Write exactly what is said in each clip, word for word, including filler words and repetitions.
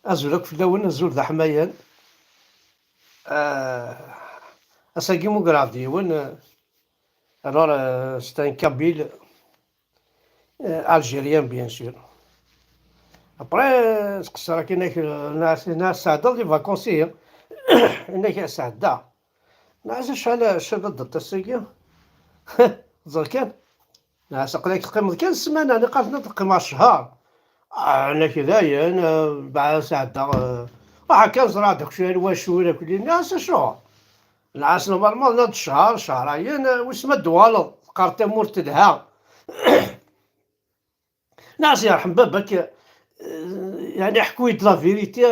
Azul akk fell-awen, azul d aḥmayan. Euh, ass-agi mugreɣ-d yiwen, euh, alors, euh, c'est un kabyle, euh, algérien, bien sûr. Après, euh, sqeṣṣer akken ak, euh, nas, nas sɛeddaɣ di vacances, hein. Inak sɛeddaɣ. Nas acḥal, acḥal d aṭas-agi? Ẓer kan. Nɛas aql-ak teqqimeḍ kan ssmana, niqal-ten ad teqqimeḍ ccher. Ah, nekk dayen, eh, mbeɛd sɛeddaɣ, eh, ruḥ kan ẓriɣ-d akk cwiya n wacu, ur akk-, nniɣ-as acuɣer? Nɛas normalement ad ccher, ccher-ayen, eh, wis ma d-tuɣaleḍ, teqqar tamurt telha. Nɛas yerḥem baba-k, eh, yeɛni ḥku-yi-d la vérité,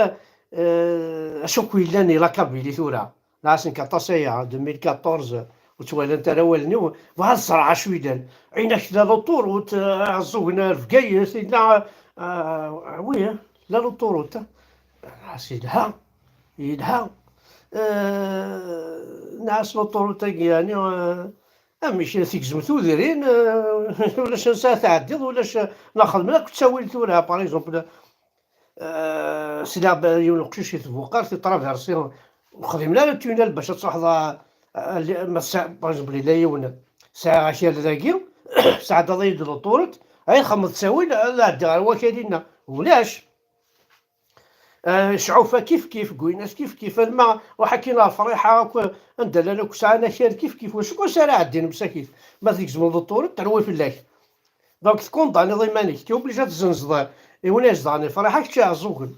eh, acu akk yellan i la Kabylie tura. Nɛas nekk aṭas aya, deux mille quatorze, ur ttwalant ara wallen-iw, bɣiɣ ad ẓreɣ acu yellan. Ɛinak tella l'autoroute, eh, Ɛeẓẓugen ar Bgayet, yella, eh, oui, eh, tella l'autoroute. Nɛas yelha, yelha. Eh, nɛas l'autoroute-agi, yeɛni, eh, amek, tegzem tudrin, eh, ulac ansa tɛeddiḍ, ulac, la xedmen akk ttawil tura, par exemple, eh, sliɣ yiwen uqcic i tbuqart, i traversi, ur xdimen ara tunnel bac ad truḥeḍ a, a, a, ma tesɛa, par exemple, yella yiwen, sɛiɣ akal dagi, sɛeddaḍ-iyi-d l'autoroute, ay txedmeḍ ttawil, ad ɛeddiɣ ar wakal-inna. Ulac. Eh, Cɛufa kif kif, Gwinas kif kif, alma ruḥ akkin ɣer Friḥa akk, anda llan akk sɛan akal kif kif, wacu kan s ara ɛeddin msakit, ma tgezmeḍ l'autoroute, terwi fell-ak. Donc, tkunḍaniḍ iman-ik, t'es obligé ad tzenzeḍ i win izedɣen i Friḥa, kečč Iɛeẓẓugen.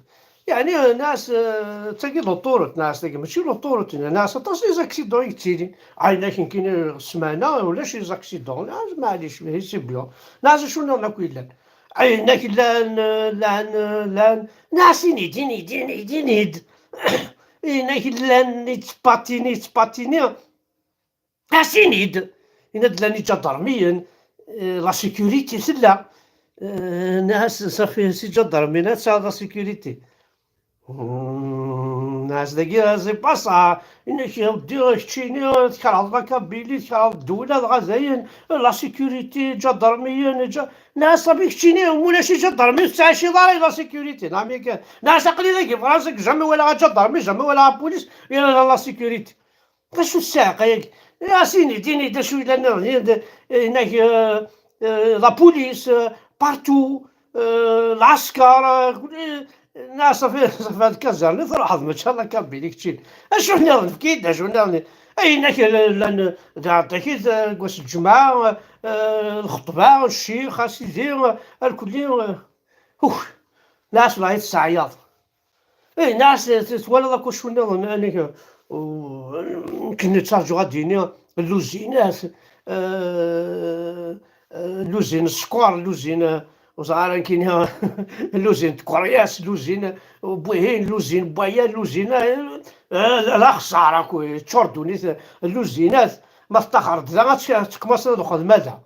Yeɛni, nɛas, eh, d tagi l'autoroute, nɛas tagi, mačči l'autoroute, nɛas aṭas les accidents i yettilin. Ɛaynak nekkini ssmana, ulac les accidents, nɛas, maɛlic, c'est bien. Nɛas acu nniḍen akk yellan. Ɛaynak llan, llan, llan, nɛas ini-d, ini-d, ini-d, ini-d. Ɛaynak llan yettpatini, yettpatini. As-ini-d, ini-d llan iǧadarmiyen, eh, la sécurité tella. Eh, nniɣ-as, safi, si ǧadarmiyen ad tesɛuḍ la sécurité. Hmm, nniɣ-as dagi, c'est pas ça. Ini-ak, a weddi, keččini, tkerheḍ la Kabylie, tkerheḍ ddewla, dɣa dayen, la sécurité, ǧadarmiyen, ǧa-, nniɣ-as, safi, keččini, ma ulac iǧadarmiyen, ur tettɛiciḍ ara i la sécurité. Nniɣ-as, aql-i dagi, Fransa, jamais walaɣ aǧadarmi, jamais walaɣ apulis, i la, la sécurité. D acu tsaɛqa-yagi? As-ini-d, ini-d d acu yellan nniḍen, ini-d, eh, inak, eh, eh, la police, eh, partout, eh, lɛesker, eh, kul-, eh, na, safi, safi, ad kazarni, truḥeḍ, mačči ala kabili keččini. Acu nniḍen, efk-iyi-d acu nniḍen. Ay, inak, eh, llan, eh, d aɛeṭṭakit, eh, deg wass n lǧemɛa, eh, lxeṭba, ccix, a sidi, eh, alkulli, eh, uk, nniɣ-as, bɣa i tesɛeyaḍ. Eh, nniɣ-as, t-, twalaḍ akk acu nniḍen, anek, u-, nekk nettarǧu ad d-yini lluzinat, eh, eh, lluzin sskeṛ, lluzin, eh, ur ẓriɣ ara nekkini, lluzin n tkeryas, lluzin, eh, n wihin, lluzin n waya, lluzin, eh, eh, d axeṣṣar akk, yeččur ddunit, eh, lluzinat, ma teṭṭaxreḍ da, ad tt-, ad tekmaṣ ad uxedma da.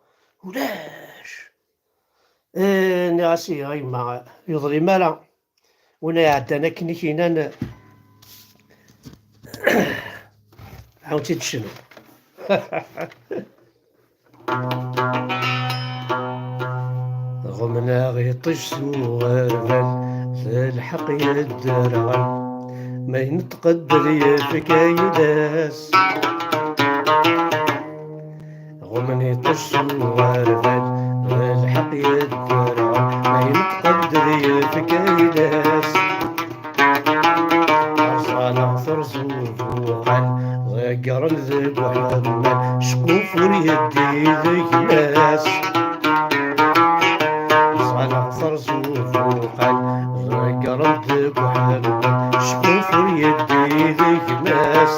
Ulac. Eh, nniɣ-as, ihi a yemma, yuḍlim ara. Win iɛeddan akken i k-inan, ɛawed-tt-id tecnu. Ɣumneɣ iṭij s uɣerbal, telḥeq yedderɣel, ma yenṭeq-d yefka-yi-d ass. Ɣummen iṭij s uɣerbal, d lḥeqq yedderɣel, ma yenṭeq-d yefka-yi-d ass. Rẓan-aɣ terẓu buqal, ḍeggren deg uḥemmal, ceqquf ur yeddi d gma-s. Rẓan-aɣ terẓu buqal, ḍeggren deg uḥemmal, ceqquf ur yeddi d gma-s.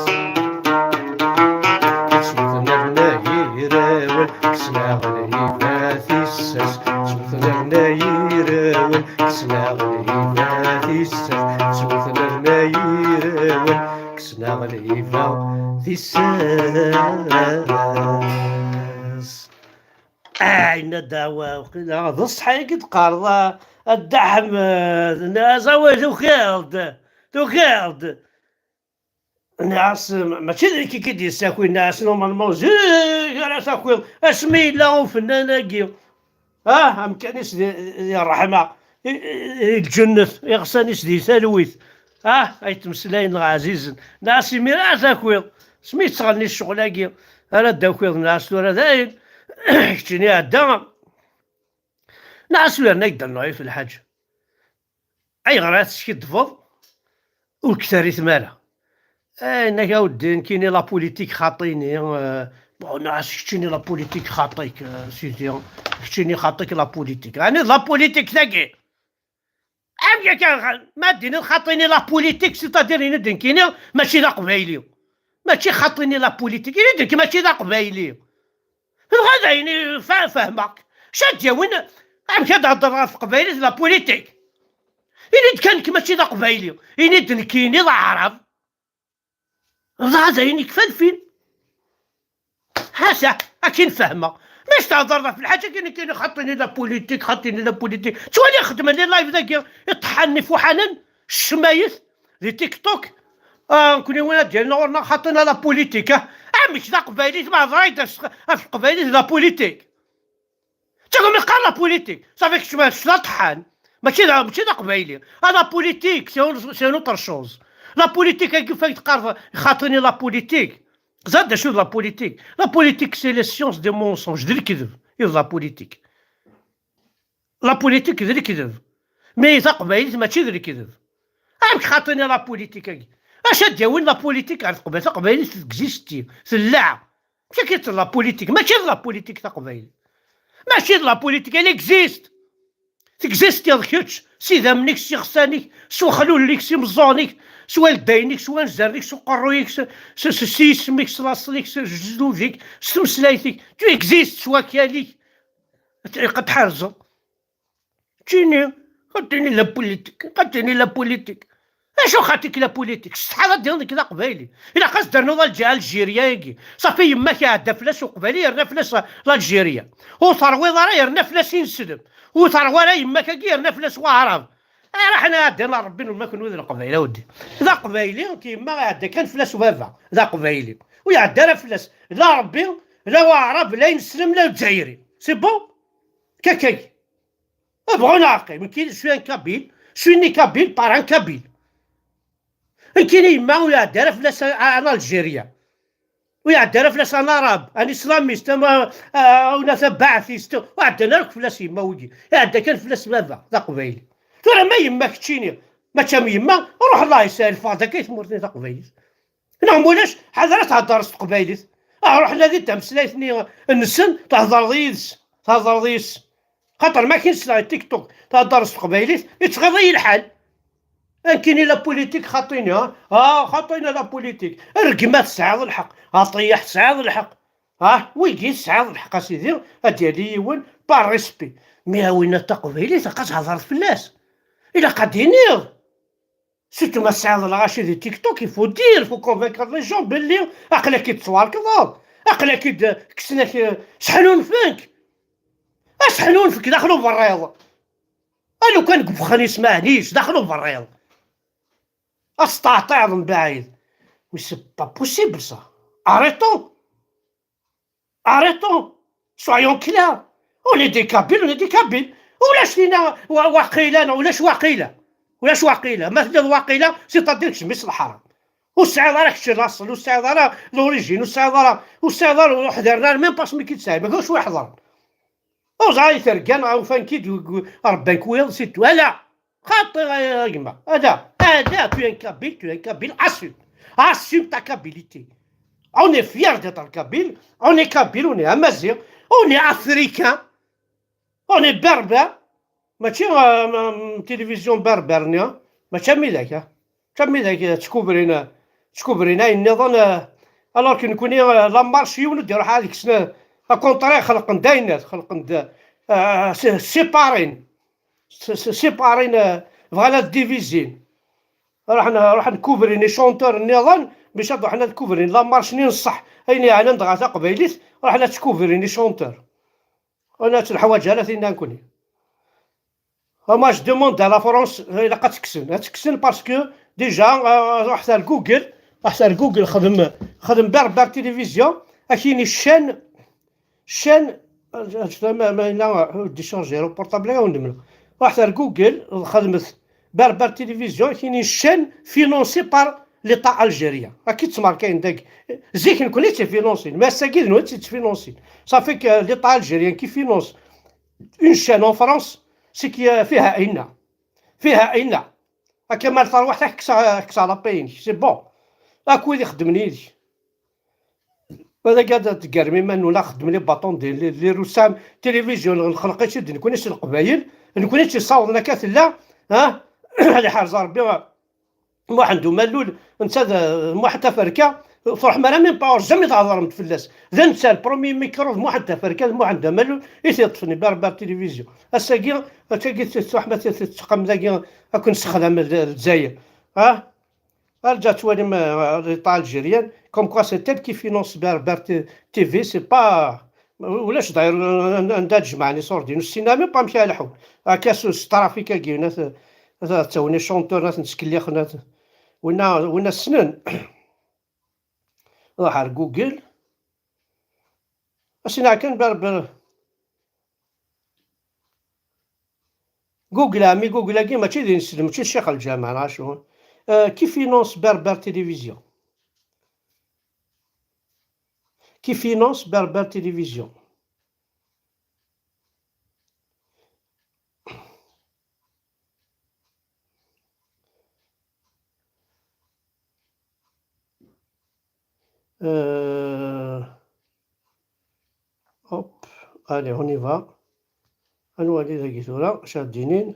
Ttewten rnay irawen, kksen-aɣ lhiba tissas. Ttewten rnay irawen, kksen-aɣ lhiba tissas. Ttewten rnay irawen, kksen-aɣ lhiba tissas. Ay, yenna-d, awa, waqila d ṣṣeḥ-agi d-qqareḍ, a, a Dda Ḥmed, nniɣ-as, awa, tukiḍ-d, tukiḍ-d. Nniɣ-as, mačči d nekk i k-id-yessakin, nniɣ-as, normalement, zik ara takiḍ, asmi yella ufennan-agi. Ah, amkan-is di, di ṛṛeḥma, i, i, i lǧennet, iɣsan-is di talwit. Ah, ay ttmeslayen lɛazizen. Nniɣ-as imir ara takiḍ. Asmi yettɣenni ccɣel-agi, ara d-takiḍ, nniɣ-as tura dayen, keččini ɛedda. Nniɣ-as yerna-k-d Lluif Lḥaǧ. Ayɣer ara teskiddbeḍ? Ur k-terri tmara. Ay, nniɣ-as a weddi, nekkini la politique xaṭini, euh, bon, nniɣ-as keččini la politique xaṭi-k, euh, sidi, keččini xaṭi-k la politique. Ɛni d la politique tagi? Amek akka, ma d-tiniḍ xaṭini la politique, c'est-à-dire ini-d nekkini mačči d aqbayli. Mačči xaṭini la politique, ini-d nekk mačči d aqbayli. Dɣa d ayen i fe-, fehmeɣ-k. Ca d-yawin, amek ad d-hedreḍ ɣef teqbaylit d la politique? Ini-d kan nekk mačči d aqbayli. Ini-d nekkini d aɛrab. Dɣa d ayen ikfa lfil. Ḥaca, akken fehmeɣ. Mac tehḍeṛ ɣef lḥaǧa kan, nekkini xaṭini la politique, xaṭini la politique. Ttwaliɣ xeddmen les lives dagi, iṭeḥḥanen ifuḥanen, ccmayet, di TikTok. Ah, nekkni win ad d-yerren ɣur-neɣ xaṭina la politique, ah. Amek d aqbayli, ma hḍeṛ-d ɣef teqbaylit d la politique? Ttagem iqqar la politique. Safi kečč ma kečč d aṭeḥḥan. Mačči d, mačči d aqbayli. Ah, la politique, c'est une, c'est une autre chose. La politique, agi fay teqqar xaṭini la politique. Ẓer d acu d la politique. La politique, c'est les sciences des mensonges. D lekdeb i d la politique. La politique d lekdeb. Mais taqbaylit mačči d lekdeb. Amek xaṭini la politique-agi? Acu ad d-yawin la politique ɣer teqbaylit? Taqbaylit texisti, tella. Amek akka d la politique? Mačči d la politique taqbaylit. Mačči d la politique, elle existe. Texistiḍ kečč, s idammen-ik, s iɣsan-ik, s wexlul-ik, s imeẓẓuɣen-ik, s waldayen-ik, s wanzaren-ik, s uqerruy-ik, s, s, s, s yisem-ik, s laṣel-ik, s lejdud-ik, s tmeslayt-ik. Tu existes s wakal-ik. Qed tḥerzeḍ. Ttini, qed tini la politique, qed tini la politique. Acu xaṭi-k la politique? Setḥaḍ ad d-tiniḍ nekk d aqbayli. Ilaq ad s-d-ternuḍ Alǧi-, Alǧirya-agi. Safi yemma-k iɛedda fell-as uqbayli, yerna fell-as l'Alǧirya. Ur terwiḍ ara, yerna fell-as ineslem. Ur terwi ara yemma-k-agi, yerna fell-as waɛrab. Ara ḥna ɛeddan ar Rebbi nulma kunwi d Leqbayel, a weddi. D aqbayli, k-, yemma iɛedda kan fell-as baba, d aqbayli. Ur iɛedda ara fell-as la Rebbi, la waɛrab, la ineslem, la Lezzayer. C'est bon? Kakak. Bɣu neɣ qqim, nekkini, je suis un kabyle, je suis né kabyle par un kabyle. Nekkini yemma ur iɛedda ara fell-as un, un Algérien. Ur iɛedda ara fell-as un arabe, un islamiste, un, un, un baathiste. Ur ɛeddan ara akk fell-as yemma wigi. Iɛedda kan fell-as baba, d aqbayli. Tura ma yemma keččini, mačči am yemma, ruḥ Allah yesɛa lfeɣ-d akka i tmurt-nni taqbaylit. Neɣ mulac, ḥader ad theddreḍ s teqbaylit. Ah, ruḥ nadi-d tameslayt-nni nsen, thedreḍ yid-s, thedreḍ yis-s. Xaṭer ma k-in-sleɣ i TikTok, thedreḍ s teqbaylit, ittɣiḍ-iyi lḥal. Nekkini la politique xaṭini, ha? Ah, xaṭini la politique. Rgem, ad tesɛiḍ lḥeqq. Aṭiyaḥ, tesɛiḍ lḥeqq. Ah, wigi tesɛiḍ lḥeqq, a sidi, ad d-yali yiwen par respect. Mi a winna taqbaylit, ilaq ad thedreḍ fell-as. Ilaq ad d-tiniḍ. Surtout ma tesɛiḍ lɣaci di TikTok, il faut dire, il faut convaincre les gens belli aql-ak-id tettwarkḍeḍ, aql-ak-id kksen-ak, seḥnunfen-k. Aseḥnunef-k daxel uberriḍ. A lukan deg uxxam yesmeɛnis, daxel uberriḍ. Ad teṭṭeɛṭiɛeḍ mbaɛid. Mais c'est pas possible ça. Arrêtons. Arrêtons. Soyons clairs. On est des Kabyles, on est des Kabyles. Ulac dinna wa-, waqila, neɣ ulac waqila. Ulac waqila. Ma telliḍ waqila, c'est-à-dire kečč mmi s lḥaram. Ur tesɛiḍ ara kečč laṣel, ur tesɛiḍ ara l'origine, ur tesɛiḍ ara, ur tesɛiḍ ara, ur ḥdiren ara, même pas mi k-id-sɛi, ma ulac wi ḥedren. Ur ẓer ay tergan, ufan-k-id, rebban-k wiyaḍ, c'est tout. Ala. Xaṭi, a, a gma. Ada, ada, tu es un kabyle, tu es un kabyle, assume. Assume ta kabilité. On est fier d'être kabyle, on est kabyle, on est amazigh, on est africain, on est berbère. Mačči, euh, m-, m-, télévision berbère, ni, hein. Mačči am widak, hein. Mačči am widak, euh, ttkubrin, euh, ttkubrin ayen nniḍen, euh, alors que nekkni, euh, la marche, yiwen ur d-iruḥ ad kksen, euh, au contraire, xelqen-d ayen, xelqen-d, euh, sé-, séparin. S-, s-, séparin, euh, bɣan ad divizin. Ruḥen, ruḥen kubrin i chanteur nniḍen, maca ad ruḥen ad kubrin la marche-nni n ṣṣeḥ. Ayen yeɛnan dɣa taqbaylit, ruḥen ad tkubrin i chanteur. Ur nettleḥwaǧ ara tinna nekkni. Moi, je demande à la France, ilaq ad tt-kksen. Ad tt-kksen parce que déjà, euh, ruḥet ar Google, ruḥet ar Google, xdem, xdem Berbère Télévision, ad k-yini chaîne, chaîne Aǧ-, aǧ-, ma, ma yella, euh, décharger le portable, ad wen-d-mleɣ. Ruḥet ar Google, xedmet Berbère Télévision, kini chaîne financée par l'État algérien. Akka i ttmerkayen dagi. Zik, nekkni i tt-finansin, mais ass-agi d nutni i tt-finansin. Ça fait que l'État algérien qui finance une chaîne en France, c'est que, euh, fiha ayenna. Fiha ayenna. Akka ma terwaḥt, kkes, kkes la paye-inek, c'est bon. Akk wid ixeddmen yid-k. Ad ak-, ad tgerrem iman-nwen, a xeddmen les bâtons de, les, les russes, télévision, nxelq-itt-id nekkni s Leqbayel, nekkni i tt-yessawḍen akka tella, ha? Ad iḥrez Rebbi Muḥend Umallul, netta d, Muḥend Taferka, ur truḥem ara même pas, ur jamais thedrem-d fell-as. D netta, le premier micro d Muḥend Taferka, d Muḥend Umallul i t-yeṭṭfen i Berbère Télévision. Ass-agi, ass-agi tettwaḥma, tettqam dagi, ad ken-sexdam Lezzayer. Ha? Arǧa ad twalim, euh, l'État algérien, comme quoi c'est elle qui finance Berbère T-, T V, c'est pas, ulac d'ailleurs, euh, anda ad jemɛen iṣurdiyen, ur ssinen même pas amek ara lḥun. Akka s, s trafic-agi, nat, nat, ttawin les chanteurs, nat, nettkellixen, nat, winna, winna ssnen. Ruḥ ar Google. Asin kan Berbère. Google, a mmi, Google-agi mačči d ineslem, mačči d ccix lǧameɛ, neɣ acu? Euh, qui finance Berbère Télévision? Qui finance Berbère Télévision? Euh, hop, allez, on y va. Ad nwali dagi tura, acu ad d-inin.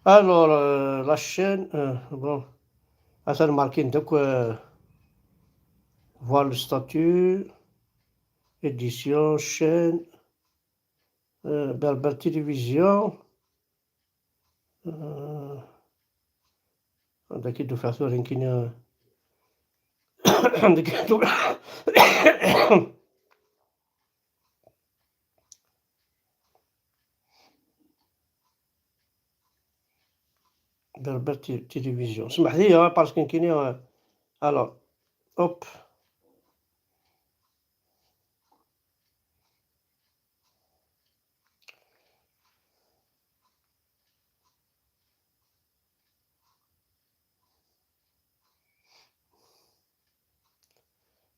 Alors, euh, la chaîne, euh, bon, atan marqué, donc, euh, voir le statut, édition, chaîne, euh, Berbère Télévision. Euh, anda akka i d-ufiɣ tura nekkini, anda akka i d-ufiɣ. Berbère Té-, Télévision. Smeḥ-iyi, hein, parce que nekkini, euh, alors, hop.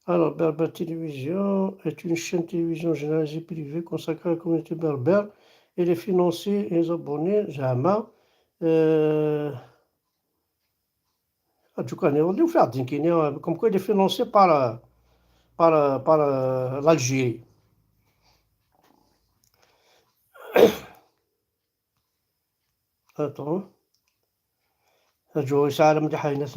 Alors, Berbère Télévision est une chaîne télévision généralisée privée consacrée à la communauté berbère. Elle est financée et les abonnés, زعما. Euh, Aǧukan iḍelli ufiɣ-d nekkini, euh, comme quoi il est financé par, euh, par, euh, par, euh, l'Algérie. Attends. Aǧu yesɛa lmedḥ aynas.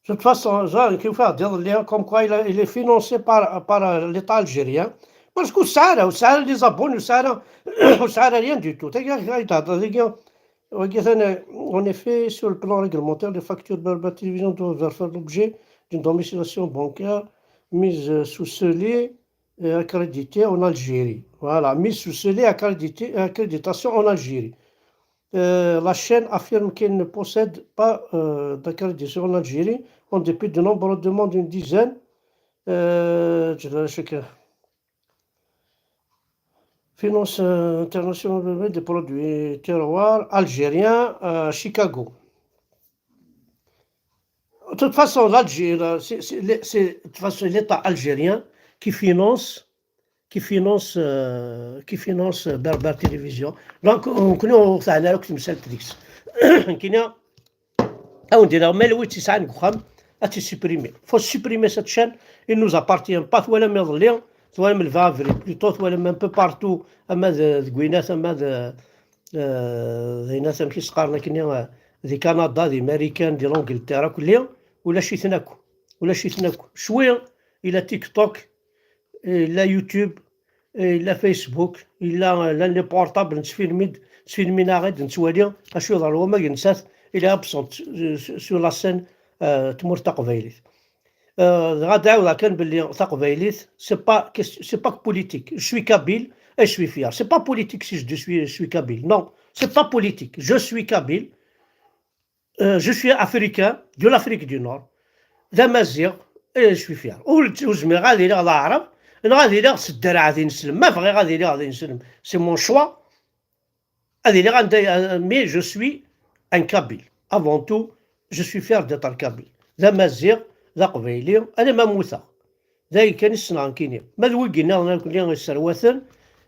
De toute façon, ça, il faut dire, comme quoi il a, il est financé par, par, euh, l'État algérien. Parce que ça, ça, les abonnés, ça, ça, rien du tout. En effet, sur le plan réglementaire, les factures Berbère Télévision doivent faire l'objet d'une domiciliation bancaire mise sous scellé et accrédité en Algérie. Voilà, mise sous scellé accrédité, accréditation en Algérie. Euh, la chaîne affirme qu'elle ne possède pas, euh, d'accréditation en Algérie, en dépit de nombreuses demandes, une dizaine. Euh, je vais checker. Finance, euh, internationale des produits terroirs algériens, euh, Chicago. De toute façon, l'Algérie, c'est, c'est, c'est, de toute façon, l'État algérien qui finance qui finance, euh, qui finance Berbère Télévision. Donc, nekkni ur teɛni ara akk temsalt deg-s. Nekkini, ad wen-d-iniɣ, ma lwi tt-yesɛan deg uxxam, ad tt-supprimer. Faut supprimer cette chaîne, il nous appartient pas. Twalam iḍelli, twalam le vingt avril, plutôt twalam un peu partout, ama d, deg winat, ama d, euh, d winat, amek i s-qqaren akkenni, euh, di Canada, di Marikan, di l'Angleterre, akk lli, ulac-iten akk. Ulac-iten akk. Cwi, ila TikTok, ila YouTube, ila Facebook, ila, llan les portables, nettfilmi-d, ttfilmin-aɣ-id, nettwali acu yeḍran. Wamag nettat, il est absent, euh, sur la scène, euh, tmurt taqbaylit. Euh, dɣa ad ɛawdeɣ kan belli taqbaylit, c'est pas ques-, c'est pas que politique. Je suis kabyle et je suis fier. C'est pas politique si je dis je suis, je suis kabyle. Non, c'est pas politique. Je suis kabyle. Euh, je suis africain, de l'Afrique du Nord. D amaziɣ, et je suis fier. Ur, ur zmireɣ ad iliɣ d aɛrab, neɣ ad iliɣ s ddreɛ d ineslem. Ma bɣiɣ ad iliɣ d ineslem, c'est mon choix. Ad iliɣ anda, mais je suis un kabyle. Avant tout, je suis fier d'être kabyle. D amaziɣ, d aqbayli, alamma mmuteɣ. D ayen kan i ssneɣ nekkini. Ma d wigi nniḍen akkenni yesserwaten,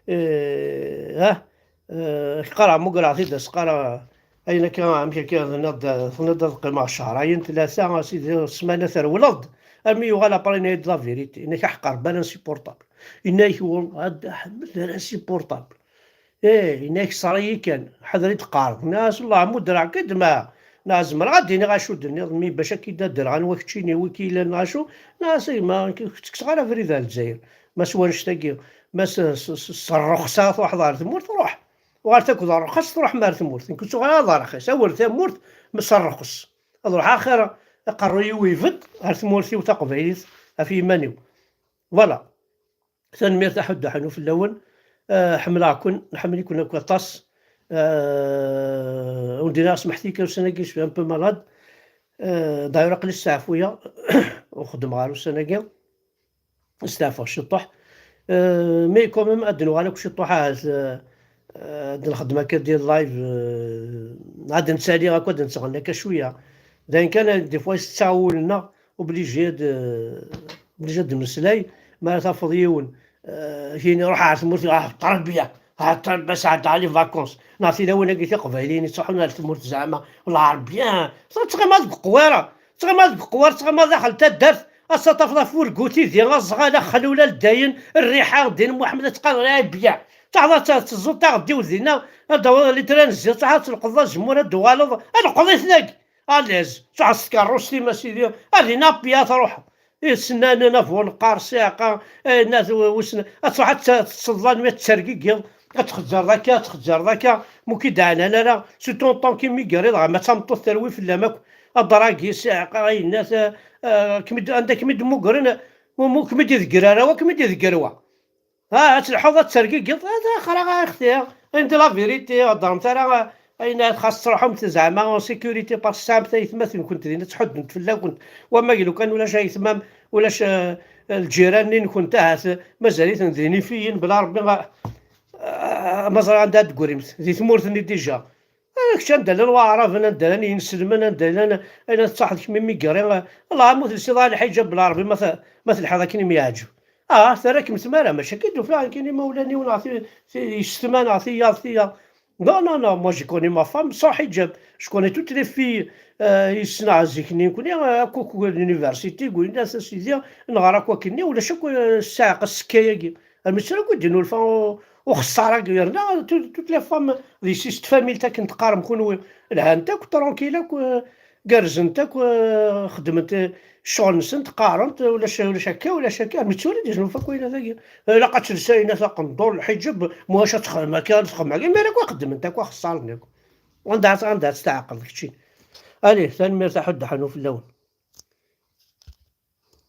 eh, ah, eh, qqareɣ, mugreɣ-t-id, as-qqareɣ, ayen akka, amek akka, tenniḍ-d, tenniḍ-d ad qqimeɣ cehrayen, tlata, a sidi, ssmana trewleḍ-d, armi yuɣal après yenna-yi-d la vérité, yenna-k aḥeqq Rebbi, insupportable. Yenna-k, wellah, a Dda Ḥmed, d insupportable. Ih, yenna-k ṣṣer-iyi kan, ḥader i d-qqareḍ. Nniɣ-as, wellah, mudreɣ-k-id, ma, neɣ zemreɣ ad d-iniɣ acu d-tenniḍ, mi bac ad k-id-ad d-rɣan wakeččini, wi k-ilan neɣ acu, nniɣ-as, a gma, ur k-ttekkseɣ ara abrid ar Lezzayer. Ma s wannect-agi, ma s, s, s, s rrexsa truḥeḍ ɣer tmurt, ruḥ. Uɣal-d akked rrexas, truḥem ar tmurt. Nekk ur ttuɣ ara d rxis, awer tamurt, ma s rrexs. Ad ruḥeɣ axir aqerruy-iw ibedd ɣer tmurt-iw taqbaylit ɣef yiman-iw. Voilà. Tanemmirt a Ḥuddu Ḥanu fell-awen. Ah, ḥemmleɣ-ken, nḥemmel-iken akk aṭas. Ah, ur d-iniɣ smeḥt-iyi kan ussan-agi, je suis un peu malade. Ah, d'ailleurs, aql-i steɛfuyeɣ, ur xeddmeɣ ara ussan-agi. Steɛfuɣ ciṭuḥ. Ah, mais quand même, ad d-nuɣal akk ciṭuḥ ahat, ah, ah, ad nxeddem akka di live, ah, ad d-nettali akk, ad d-nettɣenni akka cwiya. D ayen kan, des fois, yestettaɣ wul-nneɣ, obligé ad, obligé ad d-nemmeslay. Mi ara tafeḍ yiwen, eh, kini ruḥ ar tmurt, ah, ṭṭrebya, ah, ṭṭrebya, sɛeddaɣ les vacances. Neɣ tilawin-agi tiqbayliyin yettruḥun ar tmurt zeɛma, wellah Rebbi, ah, ttɣima deg uqwar, ttɣima deg uqwar, ttɣima daxel taddart, ass-a tafeḍ afurgu, tidi, aẓɣal, axlul, aldayen, rriḥa, ddin Muḥemmed, ad teqqar Rebbi. Taɛḍa teẓẓuḍ taɣeddiwt dinna, ad d-tawiḍ litran zziɣ, ad telqeḍ azemmur, ad d-tuɣaleḍ, ad leqḍ-iten-agi. Alez, tɛuss tkeṛṛust-im a sidi, ad inappi ad truḥeḍ. Isennanen a bu neqqar siɛqa, eh, nat wissen, ad truḥ ad t-, ad tettseḍlan mi ad tettergigiḍ, ad txezzreḍ akka, ad txezzreḍ akka, mu k-id-ɛnan ara, surtout en tant qu'immigré, dɣa ma d tameṭṭut terwi fell-am akk, aḍragi, siɛqa, ayennat, eh, eh, kem-id-, anda kem-id-mmugren, mu, mu kem-id-idegger ara wa, kem-id-idegger wa. Ha, ad telḥuḍ, ad tergigiḍ, ad axraɣ a axti, ayen d la vérité, heddremt ara, ayen xas truḥemt zeɛma en sécurité, parce que tesɛamt aytmaten-nkent din, ad ttḥuddent fell-akent, wamma lukan ulac aytma-m, ulac, eh, lǧiran-nni-nkent, ahat mazal-iten d inifiyen, bla Rebbi, eh, eh, ma ẓriɣ anda ad d-tegrimt, di tmurt-nni déjà. Ah, kečč anda llan waɛraben, anda llan yinselmen, anda llan, ayen ad tettaḥeḍ kemm imigri, ah, Allah, ma ur telsiḍ ara lḥiǧab n Lɛerbi, ma t-, ma telḥiḍ akken i m-yeɛǧeb. Ah, terra-kem tmara, maca akka i d-ufiɣ nekkini imawlan-iw neɣ ti-, ti-, yessetma neɣ tiyaḍ, tiyaḍ. Non, non, non, moi je connais ma femme sans hijab. Je connais toutes les filles, euh, i ssneɣ zik-nni nekkni, euh, akk, akk l'université, gwina, a sidi, neɣra akk akkenni, ulac akk, euh, ssiɛqa, ssekka-agi. Armi d tura akk i d-inulfa u-, uxeṣṣar-agi, yerna tout-, toutes les femmes di sist famille akken teqqarem kunwi, lhant akk, tranquille akk, euh, gerrzent akk, euh, xeddment, euh, ccɣel-nsent, qqarent, euh, ulac, ulac akka, ulac akka, armi d tura i d-inulfa akk wayen dagi. Ilaq ad telsa ayen taqendur, lḥiǧab, muḥac ad texdem akka, ad texdem akka, imir akk xeddment akk axeṣṣar-nni akk. Anda, anda ad testeɛqleḍ keččini? Allez, tanemmirt a Ḥuddu Ḥanu fell-awen.